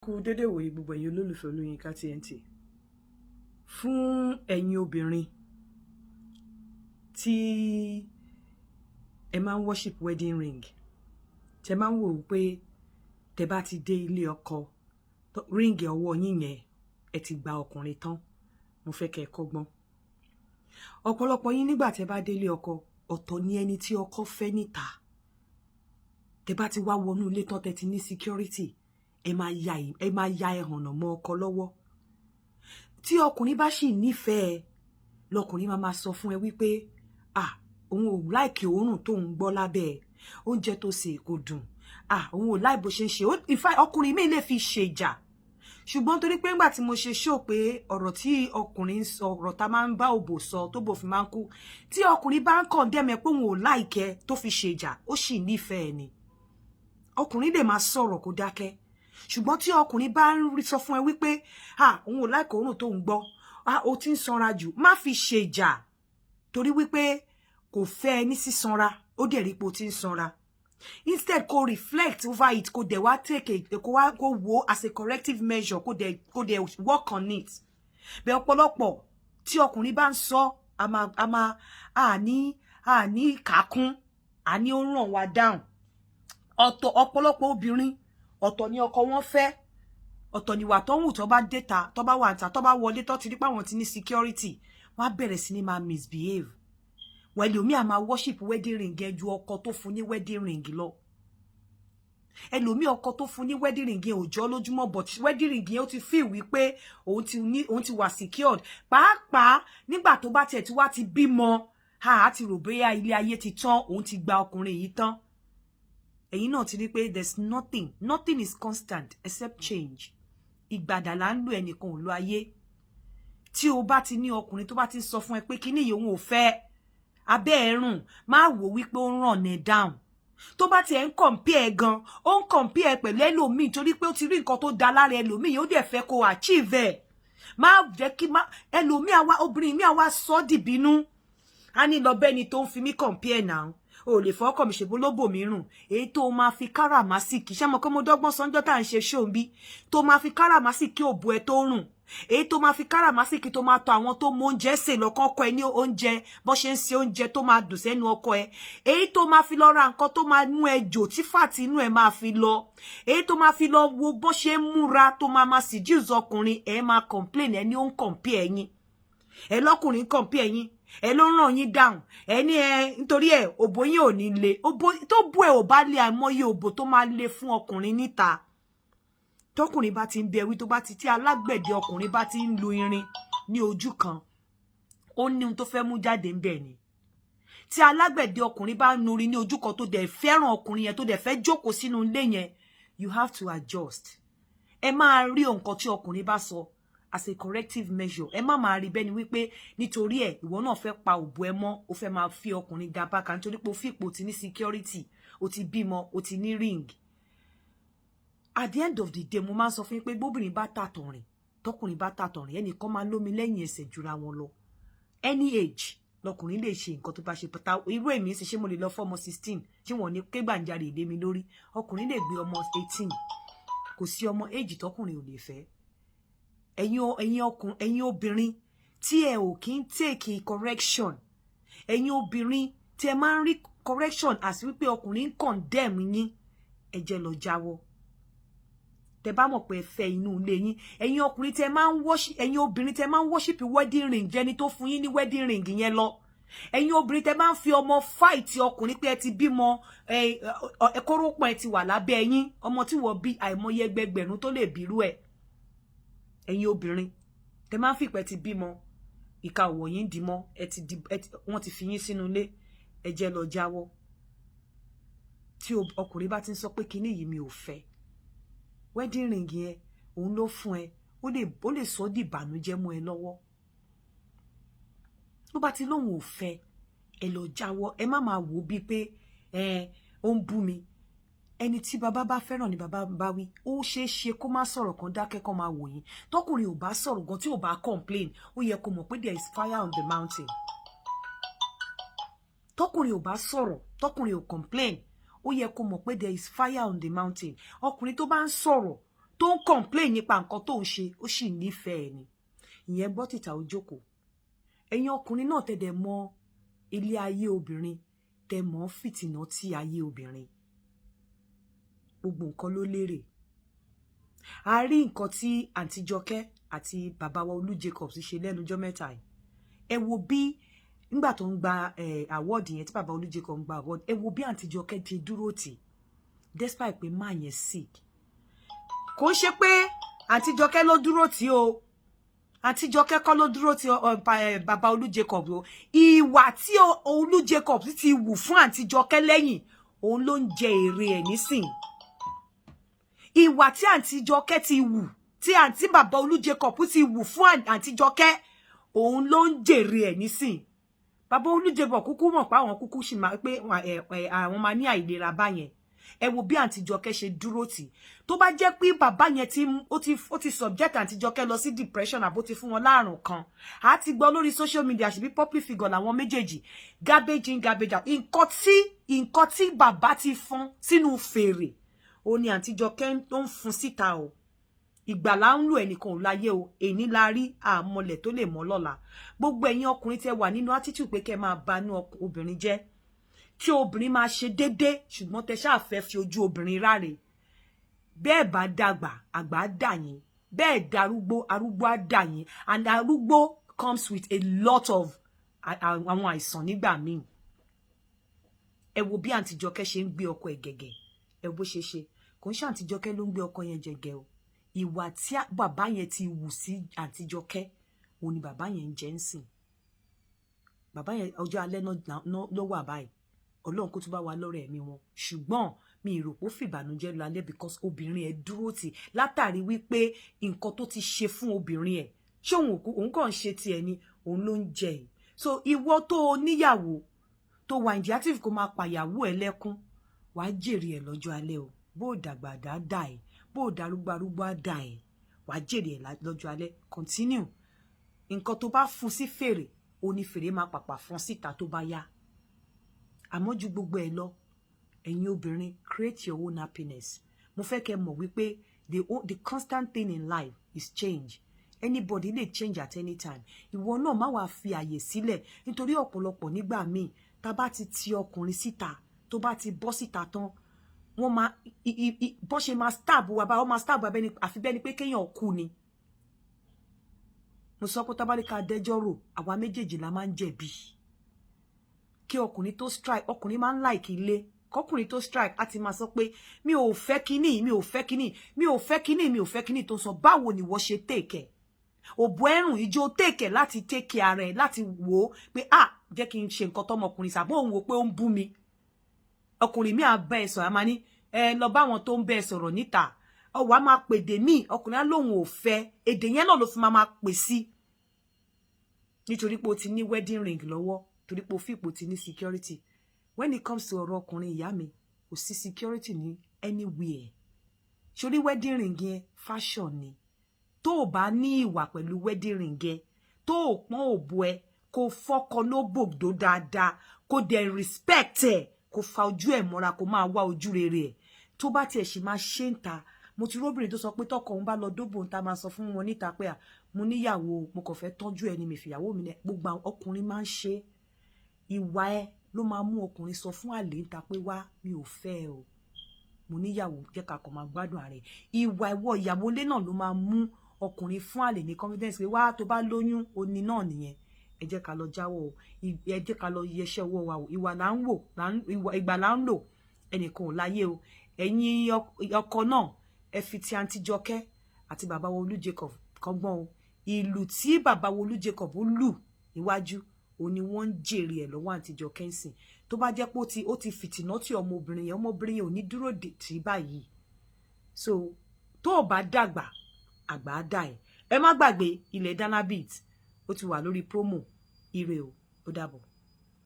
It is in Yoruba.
Kú dédé wòye, gbogbo ẹ̀yin olólùfẹ́ Olóyinka TNT. Fún ẹ̀yin obìnrin tí ẹ máa ń worship wedding ring, tẹ máa ń wò ó pé tẹ bá ti dé ilé ọkọ, ring ọwọ́ yín yẹn, ẹ ti gba ọkùnrin tán, mo fẹ́ kẹ́ ẹ kọ́gbọ́n. Ọ̀pọ̀lọpọ̀ yín, nígbà tẹ bá délé ọkọ, ọ̀tọ̀ ni ẹni tí ọkọ fẹ́ níta. Tẹ bá ti wá wọnú ilé tán, tẹ ti ní security, ẹ máa ya ẹhànnà mọ́ ọkọ lọ́wọ́. Tí ọkùnrin bá sì nífẹ̀ẹ́, lọkùnrin máa máa sọ fún ẹ wípé, ah, òun ò like òórùn tó ń gbọ́ lábẹ́ ẹ, oúnjẹ tó sè kò dùn, ah, òun ò like bó ṣe ń ṣe. In fact, ọkùnrin mi lè fi ṣèjà. Ṣùgbọ́n torí pé ńgbà tí mo ṣe ṣó pé ọ̀rọ̀ tí ọkùnrin ń sọ, ọ̀rọ̀ tá máa ń bá òbò sọ tó bò fi máa ń kú, tí ọkùnrin bá ń condemn ẹ pé òun ò like ẹ tó fi ṣèjà, ó sì nífẹ̀ẹ́ ni. Ọkùnrin lè máa sọ̀rọ̀ kó dákẹ́, ṣùgbọ́n tí ọkùnrin bá ń sọ fún ẹ wípé, ah, òun ò like òórùn tó ń gbọ́, ah, o ti ń sanra jù, má fi ṣèjà, torí wípé kò fẹ́ ẹ ní sísanra, ó dẹ̀ rí pé o ti ń sanra. Instead, kó reflect over it, kó dẹ̀ wá take a kó wá kó wo as a corrective measure, kó dẹ̀ work on it. Bẹ́ẹ̀ ọ̀pọ̀lọpọ̀, tí ọkùnrin bá ń sọ, a máa a ní kàkún, a ní ó ràn wá down. Ọ̀tọ̀ ọ̀pọ̀lọpọ̀ obìnrin, ọ̀tọ̀ ni ọkọ wọn fẹ́, ọ̀tọ̀ níwà tó ń wù. Tó bá déta, tó bá wà níta, tó bá wọlé, tó ti rí pé àwọn ti ní security, wọ́n á bẹ̀rẹ̀ sí ní máa misbehave. Wọ́n ẹlòmíì á máa worship wedding ring yẹn ju ọkọ tó fún ní wedding ring lọ. Ẹlòmíì, ọkọ tó fún ní wedding ring yẹn ò jọ lójúmọ́, but wedding ring yẹn, ó ti feel wípé òun ti wà secured. Pàápàá nígbà tó bá tiẹ̀ tí wá ti bímọ, ha, á ti rò bóyá ilé ayé ti tán, òun ti gba ọkùnrin yìí tán. Ẹ̀yin náà ti rí pé there's nothing, nothing is constant except change. Ìgbàdà là ń lò, ẹnìkan ò lo ayé. Tí o bá ti ní ọkùnrin tó bá ti sọ fún ẹ pé kíní yìí òun ò fẹ́, abẹ́ ẹ̀rùn, má wò wípé ó ń ràn ẹ́ down. Tó bá tiẹ̀ ń compare gan, ó ń compare pẹ̀lú ẹlòmíì, torí pé ó ti rí nǹkan tó da lára ẹlòmíì, ó dẹ̀ fẹ́ kó achieve ẹ̀. Má jẹ́ kí má ẹlòmíì àwa obìnrin mi àwa sọ dìbínú, á ní lọ bẹ́ni tó ń fi mí compare now, o lè fọkàn mi ṣèbó lóbò mi rùn. Èyí tó máa fi káràmásìkì ṣé mo kọ́, mo dọ́gbọ́n sọ́njọ́ tá à ń ṣe ṣóun bí tó máa fi káràmásìkì òbò ẹ tó rùn, èyí tó máa fi káràmásìkì tó máa tọ àwọn tó mọ oúnjẹ sè lọ́kàn kọ́ ẹ ní oúnjẹ, bó ṣe ń ṣe oúnjẹ tó máa dùn sẹ́nu ọkọ ẹ, èyí tó máa fi lọ ra nǹkan tó máa mú ẹ jò tí fat inú ẹ máa fi lọ, èyí tó máa fi lọ wo bó ṣe ń múra tó máa máa seduce ọkùnrin ẹ, máa complain, ẹ ní ó ń compare ẹ̀yin, ẹ lọ́kùnrin compare ẹ̀yin, ẹ ló ń ràn yín down, ẹ ní ẹ nítorí ẹ òbò yín ò ní le. Òbò tó bú ẹ ò bá lé, àìmọye òbò tó máa le fún ọkùnrin níta. Tọkùnrin bá ti ń bẹ wí, tó bá ti tí alágbẹ̀dẹ ọkùnrin bá ti ń lu irin ní ojú kan, ó ní ohun tó fẹ́ mú jáde ń bẹ̀ ni. Tí alágbẹ̀dẹ ọkùnrin bá ń nurin ní ojú kan, tó dẹ̀ fẹ́ràn ọkùnrin yẹn, tó dẹ̀ fẹ́ jókòó sínú ilé yẹn, you have to adjust. Ẹ máa rí nǹkan tí ọkùnrin bá sọ as a corrective measure. Ẹ má máa rí bẹ́ni wípé nítorí ẹ̀, ìwọ náà fẹ́ pa òbò ẹ mọ́, o fẹ́ máa fi ọkùnrin gaba kan nítorí pé o fi ipò ti ní security, o ti bímọ, o ti ní ring. At the end of the day, mo máa ń sọ fún yín pé bóbìnrin bá tàtọ̀ rìn, tọkùnrin bá tàtọ̀ rìn, ẹnìkan máa lómi lẹ́yìn ẹsẹ̀ jura wọn lọ. Any age lọkùnrin lè ṣe nǹkan tó bá ṣe pátá. Irú èmi ń ṣe, ṣé mo lè lọ fọmọ 16 tí wọn ní ké gbàǹjarè lé mi lórí? Ọkùnrin lè gbé ọmọ 18. Kò sí ọmọ age tọkùnrin ò lè fẹ́. Ẹ̀yin ọkùnrin, ẹ̀yin obìnrin tí ẹ ò kí ń take correction, ẹ̀yin obìnrin tí ẹ máa ń rí correction as wípé ọkùnrin ń condemn yín, ẹ jẹ́ lọ jáwọ́. Tẹ bá mọ̀ pé ẹ fẹ́ inú ilé yín, ẹ̀yin ọkùnrin tẹ máa ń worship, ẹ̀yin obìnrin tẹ máa ń worship wedding ring jẹni tó fún yín ní wedding ring yẹn lọ, ẹ̀yin obìnrin tẹ máa ń fi ọmọ fight ọkùnrin pé ẹ ti bímọ, ẹ kórópọ̀n ẹ ti wà lábẹ́ yín, ọmọ tí wọ́n bí, àìmọye ẹgbẹgbẹ̀rún tó lè bírú ẹ̀. Ẹ̀yin obìnrin tẹ máa ń fìpẹ́ ti bímọ, ìka òwò yín dì mọ́ ẹ ti di, wọ́n ti fi yín sínú ilé, ẹ jẹ́ lọ jáwọ́. Tí ọkùnrin bá ti ń sọ pé kinní yìí mi ò fẹ́, wedding ring yẹn òun ló fún ẹ, ó lè sọ di ìbànújẹ́ mọ́ ẹ lọ́wọ́. Tó bá ti lóun ò fẹ́, ẹ lọ jáwọ́. Ẹ má máa wò ó bíi pé ẹ ó ń bú mi. Ẹni tí bàbá bá fẹ́ràn ni bàbá bá wí. Ó ṣeé ṣe kó má sọ̀rọ̀ kan, dákẹ́ kan máa wò yín. Tọkùnrin ò bá sọ̀rọ̀ gan, tí ò bá complain, ó yẹ kó mọ̀ pé there is fire on the mountain. Tọkùnrin ò bá sọ̀rọ̀, tọkùnrin ò complain, ó yẹ kó mọ̀ pé there is fire on the mountain. Ọkùnrin tó bá ń sọ̀rọ̀ tó tó ń complain nípa nǹkan tó ń ṣe, ó sì nífẹ̀ẹ́ ni. Ìyẹn gbọ́ tìta, ó jókòó. Ẹ̀yin ọkùnrin náà tẹ̀dẹ̀ mọ ilé ayé obìnrin, tẹ mọ́ fìtìnà tí ayé obìnrin, gbogbo nǹkan ló lérè. A rí nǹkan tí Àǹtí Jọkẹ́ àti bàbá wa Olú Jacobs ṣe lẹ́nujọ́ mẹ́ta yìí. Ẹ wo bí nígbà tó ń gba award yẹn, tí bàbá Olú Jacobs ń gba award, ẹ wo bí Àǹtí Jọkẹ́ ti dúró tì despite pé má yẹn sick. Kò ń ṣe pé Àǹtí Jọkẹ́ ló dúró tì o, Àǹtí Jọkẹ́ kọ́ ló dúró tì bàbá Olú Jacobs o. Ìwà tí Olú Jacobs ti wù fún Àǹtí Jọkẹ́ lẹ́yìn, òun ló ń jẹ èrè ẹ̀ nísìn. Ìwà tí Àǹtí Jọkẹ́ ti wù, tí àǹtí bàbá Olú Jacob ti wù fún Àǹtí Jọkẹ́, òun ló ń jèrè ẹ̀ nísìn. Bàbá Olú Jacob kúkú mọ̀ pé àwọn kúkú sì máa pé àwọn máa ní àìlera báyẹn. Ẹ wo bí Àǹtí Jọkẹ́ ṣe dúró tì. Tó bá jẹ́ pé bàbá yẹn tí ó ti subject Àǹtí Jọkẹ́ lọ sí depression, àbó ti fún wọn láàrùn kan, a ti gbọ́ lórí social media. Ṣebí public figure làwọn méjèèjì. Garbage in, garbage out. Nǹkan tí bàbá ti fún sínú fèrè, ó ní Àǹtí Jọkẹ́ tó ń fún síta o. Ìgbàlá ń lò, ẹnìkan ò láyé o. Èní la rí, àmọlẹ̀ tó lè mọ́ lọ́la. Gbogbo ẹ̀yin ọkùnrin tẹ́ wà nínú attitude pé kẹ́ máa banú obìnrin jẹ́, tí obìnrin máa ṣe déédé, ṣùgbọ́n tẹ́ ṣáà fẹ́ fi ojú obìnrin ráre, bẹ́ẹ̀ bá dàgbà, àgbà á dà yín. Bẹ́ẹ̀ darúgbó, arúgbó á dà yín. And arúgbó comes with a lot of àwọn àìsàn nígbà míì. Ẹ wo bí Àǹtí Jọkẹ́ ṣe ń gbé ọkọ ẹ̀ gẹ̀gẹ̀. Ẹ bó ṣe ṣe. Kò ń ṣe Àǹtí Jọkẹ́ ló ń gbé ọkọ yẹn jẹgẹ o. Ìwà tí bàbá yẹn ti wù sí Àǹtí Jọkẹ́, òun ni bàbá yẹn ń jẹ ń sìn. Bàbá yẹn, ọjọ́ alẹ́ náà ló wà báyìí. Ọlọ́run kó tún bá wa lọ́rọ̀ ẹ̀mí wọn. Ṣùgbọ́n mi ì rò pé ó fìbànújẹ́ lọ alẹ́, because obìnrin ẹ̀ dúró tì látàrí wípé nǹkan tó ti ṣe fún obìnrin ẹ̀, ṣé òun òkú, òun kàn ń ṣe tiẹ̀ ni, òun ló ń jẹ yìí. So ìwọ tó o níyàwó tó wà inactive, kó máa pàyàwó ẹ lẹ́kún, wàá jèrè ẹ̀ lọ́jọ́ alẹ́ o. Bó o dàgbà dá ẹ̀, bó o darúgbó, arúgbó á dà ẹ̀, wàá jèrè ẹ̀ lọ́jọ́ alẹ́. Continue. Nǹkan tó bá fún sí fèrè, ó ní fèrè máa pàpà fún síta tó bá yá. Àmọ́ ju gbogbo ẹ̀ lọ, ẹ̀yin obìnrin, create your own happiness. Mo fẹ́ kẹ́ mọ̀ wípé the constant thing in life is change. Anybody lè change at any time. Ìwọ náà má wàá fi àyè sílẹ̀, nítorí ọ̀pọ̀lọpọ̀ nígbà míì, tá bá ti ti ọkùnrin síta, tó bá ti bọ́ síta tán, wọ́n máa bọ́ ṣe máa stab wa bá wọ́n máa stab wa bẹ́ni, àfi bẹ́ni pé kéèyàn kú ni. Mo sọ pé tábàlíkà dẹjọ́ rò, àwa méjèèjì la máa ń jẹ̀bi. Kí ọkùnrin tó strike, ọkùnrin máa ń like ilé. Kọkùnrin tó strike á ti máa sọ pé mi ò fẹ́ kíní, mi ò fẹ́ kíní, mi ò fẹ́ kíní, mi ò fẹ́ kíní tó sọ. Báwo ni wọ́n ṣe take ẹ̀? Òbò ẹrùn ìjó take ẹ̀ láti take ara ẹ̀, láti wò ó pé, ah, jẹ́ kí n ṣe nǹkan tọmọkùnrin sàbó òun wò pé ó ń bú mi. Ọkùnrin mi à bá ẹ sọ̀rọ̀, a máa ní ẹ lọ bá wọn tó ń bẹ ẹ sọ̀rọ̀ níta. Ọwọ́ a máa pèdè míì, ọkùnrin á lóun ò fẹ́ èdè yẹn náà ló fi máa pè sí, nítorí pé o ti ní wedding ring lọ́wọ́, torí pé o fi ipò ti ní security. When it comes to ọ̀rọ̀ ọkùnrin, ìyá mi, kò sí security ní anywhere. Sórí wedding ring yẹn, fashion ni. Tó o bá ní ìwà pẹ̀lú wedding ring yẹn, tó o pọ́n òbò ẹ, kó fọ́kọ lóbòdó dáadáa, kó dẹ̀ respect ẹ̀, kó fa ojú ẹ̀ mọ́ra, kó máa wá ojú rere ẹ̀, tó bá tiẹ̀ sì máa ṣe ń ta. Mo ti róbìnrin tó sọ pé tọkọ òun bá lọ dóbò ń ta, máa sọ fún wọn níta pé à, mo níyàwó, mo kàn fẹ́ tọ́jú ẹ ni, mi fìyàwó mi lẹ. Gbogbo àwọn ọkùnrin máa ń ṣe. Ìwà ẹ ló máa mú ọkùnrin sọ fún àlè ń ta pé wá, mi ò fẹ́ ẹ o, mo níyàwó, jẹ́ ká kàn máa gbádùn ààrẹ. Ìwà ìwọ ìyàwó ilé náà ló máa mú ọkùnrin fún àlè ní confidence pé wá, tó bá lóyún, oní náà nìyẹn. Ẹ jẹ́ ká lọ jáwọ́ o, ẹ jẹ́ ká lọ yẹṣẹ́ ọwọ́ wa o. Ìwà là ń wò, ìgbà là ń lò, ẹnìkan ò láyé o. Ẹ̀yin ọkọ náà, ẹ fi ti Àǹtí Jọkẹ́ àti bàbá wa Olú Jacob kọ́gbọ́n o. Ìlù tí bàbá wa Olú Jacob lù níwájú, òun ni wọ́n ń jèrè ẹ̀ lọ́wọ́ Àǹtí Jọkẹ́ ń sìn. Tó bá jẹ́ pé ó ti fìtìná tí ọmọbìnrin yẹn, ọmọbìnrin yẹn ò ní dúró tì báyìí. So tó o bá dàgbà, àgbà á dà ẹ. Ẹ má gbàgbé ilẹ̀ Danabit, ó ti wà lórí promo. Ire o, ó dàbọ̀.